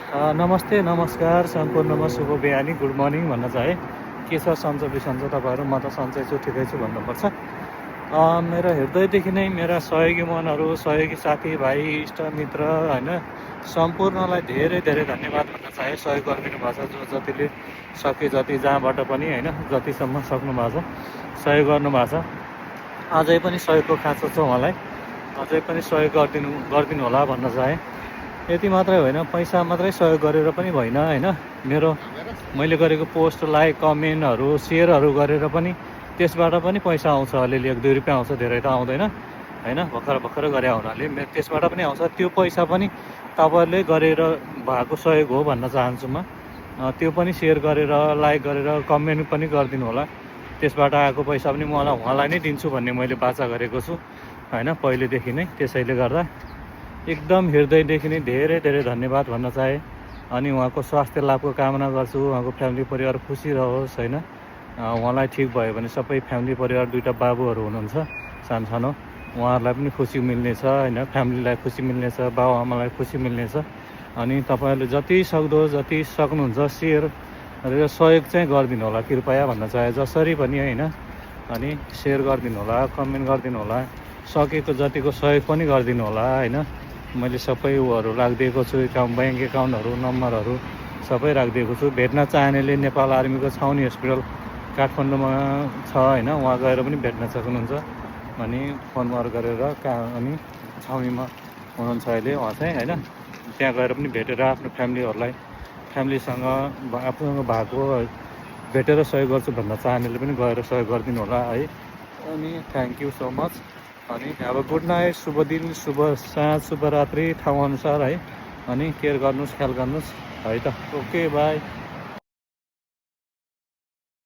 नमस्ते नमस्कार सम्पूर्णमा शुभ बिहानी गुड मर्निङ भन्न चाहे के छ सन्चो बिसन्चो तपाईँहरू म त सन्चै छु ठिकै छु भन्नुपर्छ। मेरो हृदयदेखि नै मेरा सहयोगी मनहरू सहयोगी साथीभाइ इष्टमित्र होइन सम्पूर्णलाई धेरै धेरै धन्यवाद भन्न चाहे। सहयोग गरिदिनु भएको छ जो जतिले सके जति जहाँबाट पनि होइन जतिसम्म सक्नु भएको छ सहयोग गर्नुभएको छ। अझै पनि सहयोगको खाँचो छ उहाँलाई, अझै पनि सहयोग गरिदिनु होला भन्न चाहे। यति मात्रै होइन, पैसा मात्रै सहयोग गरेर पनि भएन होइन। मैले गरेको पोस्ट लाइक कमेन्टहरू सेयरहरू गरेर पनि त्यसबाट पनि पैसा आउँछ, अलिअलि 1-2 रुपियाँ आउँछ, धेरै त आउँदैन होइन। भर्खर गरे हुनाले त्यसबाट पनि आउँछ। त्यो पैसा पनि तपाईँहरूले गरेर भएको सहयोग हो भन्न चाहन्छु म। त्यो पनि सेयर गरेर लाइक गरेर कमेन्ट पनि गरिदिनु होला। त्यसबाट आएको पैसा पनि उहाँलाई नै दिन्छु भन्ने मैले बाचा गरेको छु होइन पहिलेदेखि नै। त्यसैले गर्दा एकदम हृदयदेखि नै धेरै धेरै धन्यवाद भन्न चाहे। अनि उहाँको स्वास्थ्य लाभको कामना गर्छु, उहाँको फ्यामिली परिवार खुसी रहोस् होइन। उहाँलाई ठिक भयो भने सबै फ्यामिली परिवार 2टा बाबुहरू हुनुहुन्छ सानो, उहाँहरूलाई पनि खुसी मिल्नेछ होइन, फ्यामिलीलाई खुसी मिल्नेछ, बाबुआमालाई खुसी मिल्नेछ। अनि तपाईँहरूले जति सक्दो जति सक्नुहुन्छ सेयर र सहयोग चाहिँ गरिदिनु होला कृपया भन्न चाहे, जसरी पनि होइन। अनि सेयर गरिदिनु होला, कमेन्ट गरिदिनु होला, सकेको जतिको सहयोग पनि गरिदिनु होला होइन। मैले सबै उहरू राखिदिएको छु, ब्याङ्क एकाउन्टहरू नम्बरहरू सबै राखिदिएको छु। भेट्न चाहनेले नेपाल आर्मीको छाउनी हस्पिटल काठमाडौँमा छ होइन, वहाँ गएर पनि भेट्न सक्नुहुन्छ। अनि फोनबाट गरेर अनि छाउनीमा हुनुहुन्छ अहिले उहाँ चाहिँ होइन। त्यहाँ गएर पनि भेटेर आफ्नो फ्यामिलीसँग आफूसँग भएको भेटेर सहयोग गर्छु भन्न चाहनेले पनि गएर सहयोग गरिदिनु होला है। अनि थ्याङ्क यू सो मच। अनि अब गुड नाइट, शुभ दिन, शुभ साँझ, शुभरात्रि ठाउँ अनुसार है। अनि केयर गर्नुहोस्, ख्याल गर्नुहोस् है त। Okay by.